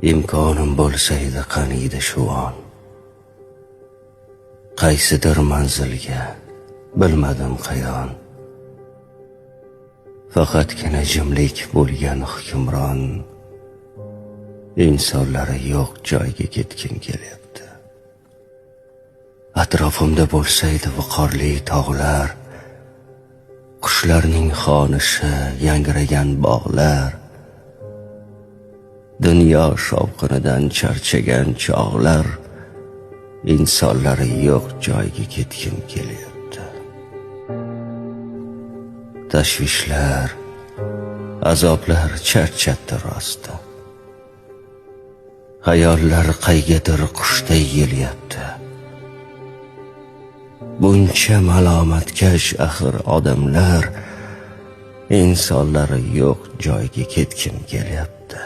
Imkonim bo'lsaydi qaniydi shu on, qaysidir manzilga, bilmadim qayon. Faqatgina jimlik bo'lgan hukmron, insonlari yo'q joyga ketgim kelyapti. Atrofimda bo'lsaydi viqorli tog'lar, qushlarning xonishi, yangragan bog'lar, dunyo shovqinidan charchagan chog'lar, insonlari yo'q joyga ketgim kelyapti. Tashvishlar, azoblar charchatdi rosti. Xayollar qaygadir qushday yelyapti. Buncha malomatkash axir odamlar, insonlari yo'q joyga ketgim kelyapti.